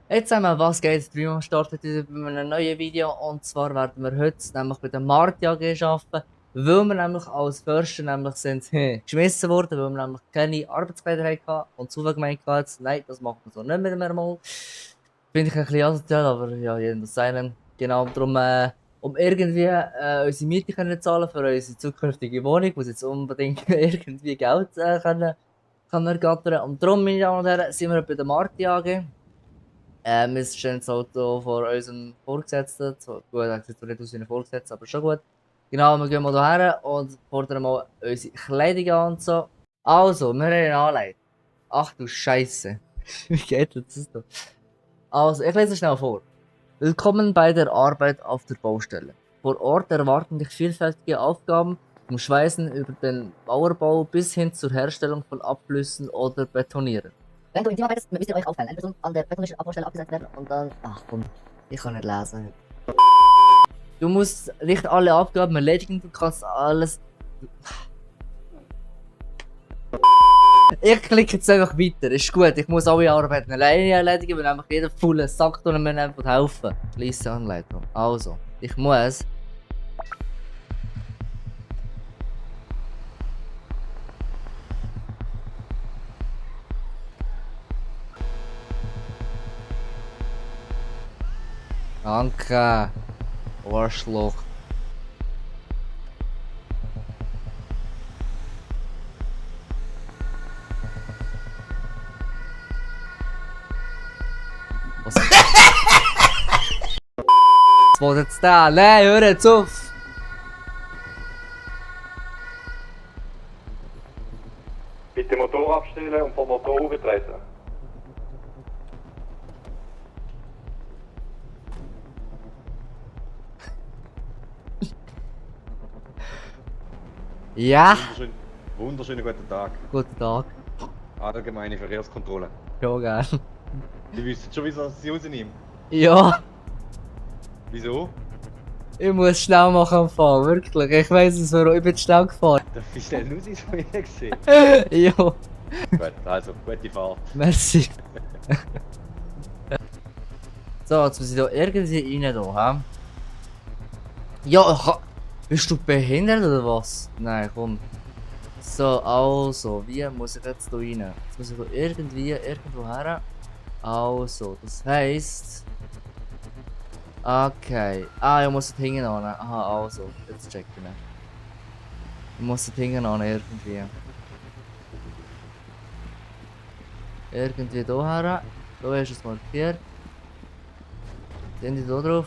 Hey zusammen, was geht? Stream startet wieder bei einem neuen Video und zwar werden wir heute nämlich bei der Markt AG arbeiten, weil wir nämlich als Förster nämlich sind geschmissen worden, weil wir nämlich keine Arbeitskleider hatten und zu gemeint jetzt, nein, das machen wir so nicht mehr mal. Finde ich ein bisschen asozial, aber ja, jedem das seinen. Genau, darum, um irgendwie unsere Miete können zahlen für unsere zukünftige Wohnung, muss jetzt unbedingt irgendwie Geld können ergattern. Und darum, meine Damen und Herren, sind wir bei der Markt AG. Wir stehen jetzt halt hier vor unserem Vorgesetzten. Gut, er sieht zwar nicht aus wie ein Vorgesetzter, aber schon gut. Genau, wir gehen mal hierher und fordern mal unsere Kleidung an und so. Also, wir haben eine Anleitung. Ach du Scheiße. Wie geht das da? Also, ich lese es schnell vor. Willkommen bei der Arbeit auf der Baustelle. Vor Ort erwarten dich vielfältige Aufgaben vom Schweißen über den Mauerbau bis hin zur Herstellung von Abflüssen oder Betonieren. Wenn du im Team arbeitest, müsst ihr euch aufteilen. Eine Person an der betonischen Abbaustelle abgesetzt werden und dann. Ach komm, ich kann nicht lesen. Du musst nicht alle Aufgaben erledigen, du kannst alles. Ich klicke jetzt einfach weiter, ist gut. Ich muss alle Arbeiten alleine erledigen, weil einfach jeder volle Sack und mir einfach helfen. Lies Anleitung. Also, ich muss. Danke. Arschloch. Was? Was will jetzt da? Nein, hör jetzt auf! Bitte Motor abstellen und vom Motor auftreten. Ja! Wunderschönen guten Tag. Guten Tag. Allgemeine Verkehrskontrolle. Ja, gern. Sie wissen schon, wieso Sie rausnehmen. Ja! Wieso? Ich muss schnell machen am Fahren, wirklich. Ich weiss es warum, ich bin schnell gefahren. Darf ich schnell raus ins Projekt gesehen? Ja, Gut, also, gute Fahrt. merci. So, jetzt muss ich da irgendwie rein da, hä? Ja, bist du behindert oder was? Nein, komm. So, also, wie muss ich jetzt da rein? Jetzt muss ich da irgendwie, irgendwo her. Also, das heisst... Okay. Ah, ich muss dort hinten an. Aha, also, jetzt check ich. Ich muss dort hinten an irgendwie. Irgendwie da her. Da ist es markiert. Sind die da drauf?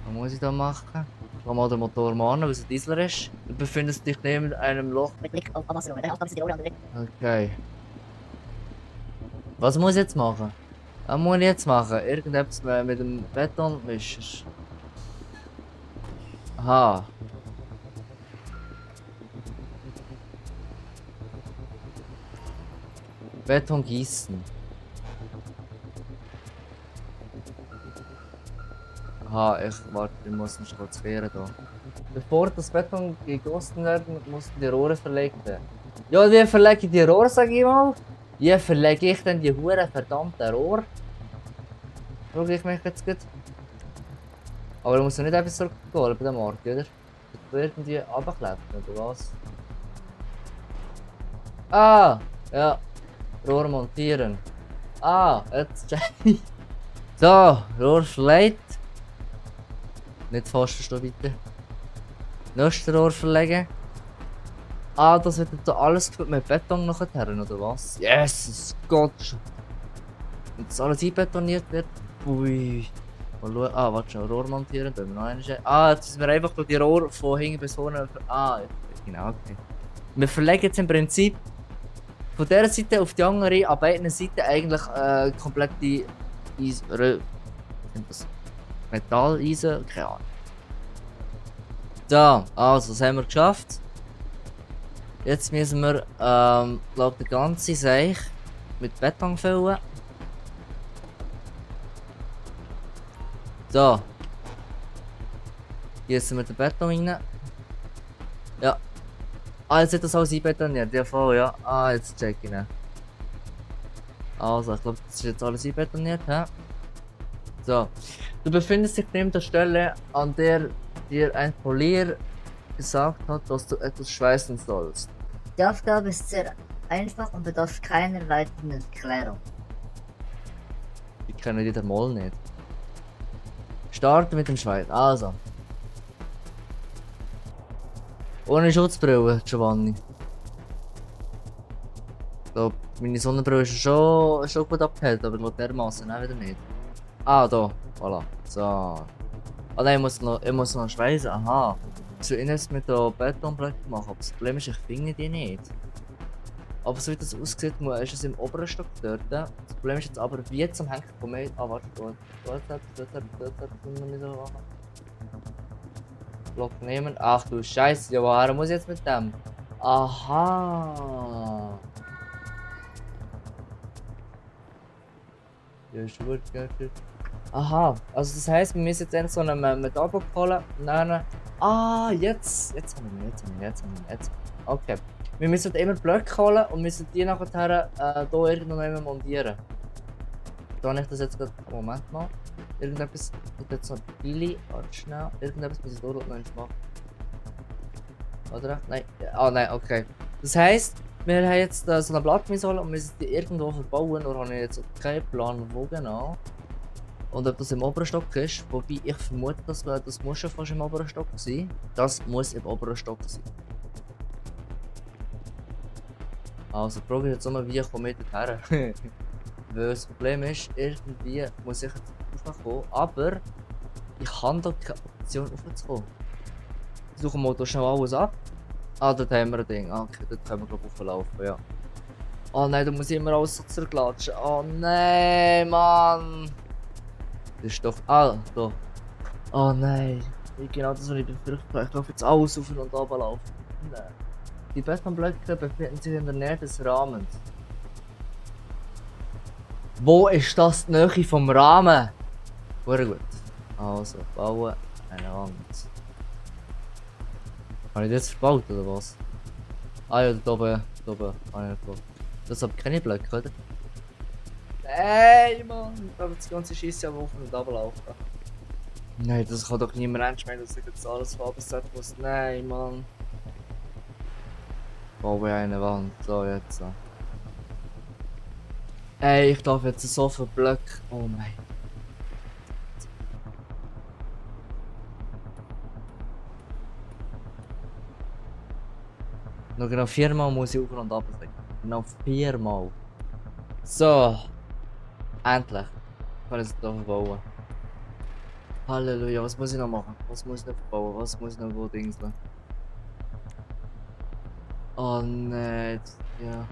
Was muss ich da machen? Ich kann mal den Motor machen, weil es ein Diesel ist. Du befindest dich neben einem Loch. Mit Blick auf Amazon. Deine Aufgabe ist die Rolle an der Weg. Okay. Was muss ich jetzt machen? Was muss ich jetzt machen? Irgendetwas mit dem Betonmischer. Aha. Beton gießen. Aha, warte, ich muss mich kurz wehren da. Bevor das Beton gegossen wird, mussten die Rohre verlegt werden. Ja, wie verlege ich die Rohre, sag ich mal? Wie verlege ich denn die hure verdammten Rohre? Frage ich mich jetzt gut. Aber du musst ja nicht einfach zurückgehen bei dem Markt, oder? Du irgendwie runterklettern, oder was? Ah! Ja. Rohr montieren. Ah, jetzt check ich. So, Rohr verlegt. Nicht fast verstehen, bitte. Nächstes Rohr verlegen. Ah, das wird jetzt alles gefüllt mit Beton nachher, oder was? Jesus Gott! Wenn das alles einbetoniert wird. Ui. Mal schauen. Ah, warte schon, Rohr montieren. Da wir noch eine. Ah, jetzt müssen wir einfach durch die Rohr von hinten bis vorne. Ah, genau, okay. Wir verlegen jetzt im Prinzip von dieser Seite auf die andere, an beiden Seiten eigentlich komplette Metalleisen, keine Ahnung. So, also, das haben wir geschafft. Jetzt müssen wir, glaube die ganze Seich mit Beton füllen. So. Gießen wir den Beton rein. Ja. Ah, jetzt hat das alles einbetoniert. Ja, voll, ja. Ah, jetzt check ich ihn. Also, ich glaube, das ist jetzt alles einbetoniert, hä? So. Du befindest dich neben der Stelle, an der dir ein Polier gesagt hat, dass du etwas schweißen sollst. Die Aufgabe ist sehr einfach und bedarf keiner weiteren Erklärung. Ich kenne die Mol nicht. Starte mit dem Schweiß. Also. Ohne Schutzbrille, Giovanni. Ich glaube, meine Sonnenbrille ist schon gut abgehält, aber noch dermaßen auch wieder nicht. Ah, da. Voilà. So. Ah nein, ich muss noch schweißen. Aha. So, ich muss mit der Betonblöcke machen. Aber das Problem ist, ich finde die nicht. Aber so wie das aussieht, ist es im oberen Stock dort. Das Problem ist jetzt aber, wie zum Henken von mir. Ah, warte, dort nicht so machen. Block nehmen. Ach du Scheiße, ja, woher muss ich jetzt mit dem? Aha. Ja, ist gut, gut. Aha, also das heisst, wir müssen jetzt endlich so einen Metallblock holen. Nein. Ah, jetzt haben wir ihn. Okay. Wir müssen immer Blöcke holen und müssen die nachher hier irgendwo montieren. Da habe ich das jetzt gerade. Moment mal. Irgendetwas. Und jetzt noch Billy. Warte schnell. Irgendetwas muss ich dort noch machen. Oder? Nein. Ah, nein, okay. Das heisst, wir haben jetzt so eine Blatt holen und müssen die irgendwo verbauen. Oder habe ich jetzt keinen Plan, wo genau. Und ob das im oberen Stock ist, wobei ich vermute, das muss schon fast im oberen Stock sein. Das muss im oberen Stock sein. Also probiere jetzt mal, wie ich komme her. Weil das Problem ist, irgendwie muss ich jetzt raufkommen, aber ich habe da keine Option raufzukommen. Ich suche mal schnell alles ab. Ah, dort haben wir ein Ding. Okay, dort können wir glaube ich rauflaufen, ja. Oh nein, da muss ich immer alles so zerklatschen. Oh nein, Mann! Das ist doch. Ah, da. Oh nein. Genau das, was ich befürchte. Ich laufe jetzt alles auf und runter laufen. Nein. Die Betonblöcke befinden sich in der Nähe des Rahmens. Wo ist das die Nähe vom Rahmen? Sehr gut. Also, bauen eine Wand. Habe ich das jetzt verbaut oder was? Ah ja, da oben. Da oben. Ah, ja, da. Das hat keine Blöcke, oder? Nein, Mann! Ich glaube, das ganze Scheiße auf und runter laufen. Nein, das kann doch niemand ernst meinen, dass ich jetzt alles verabsetzen muss. Nein, Mann. Baue eine Wand. So, jetzt. Ey, ich darf jetzt so viel Blöcke. Oh mein. Noch genau 4-mal muss ich auf und ab legen. Genau 4-mal. So. Endlich. Ich kann es hier verbauen. Halleluja, was muss ich noch machen? Was muss ich noch verbauen? Was muss ich noch wo dingseln? Oh nein. Ja.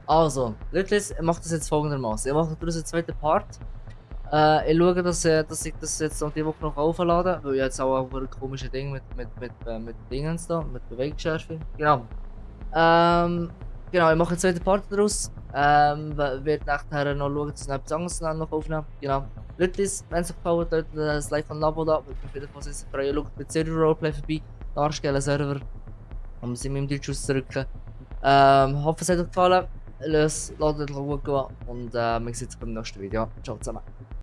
Also, Leute, ich mache das jetzt folgendermaßen. Ich mache daraus einen zweiten Part. Ich schaue, dass ich das jetzt noch die Woche noch aufladen, weil ich jetzt auch ein komisches Ding mit Dingens da, mit Bewegungsschärfe. Genau. Genau, ich mache einen zweiten Part daraus. Werde nachher noch schauen, dass ich noch etwas anderes noch aufnehmen. Genau. Leute, wenn es euch gefallen hat, das Like und ein Abo da. Würde mich wieder sehr freuen. Schaut mit Zero Roleplay vorbei. Darstellen Server. Um sie mit dem Deutsch auszudrücken. Hoffe, es hat euch gefallen. Lasst es gut gehen und wir sehen uns beim nächsten Video. Ciao zusammen.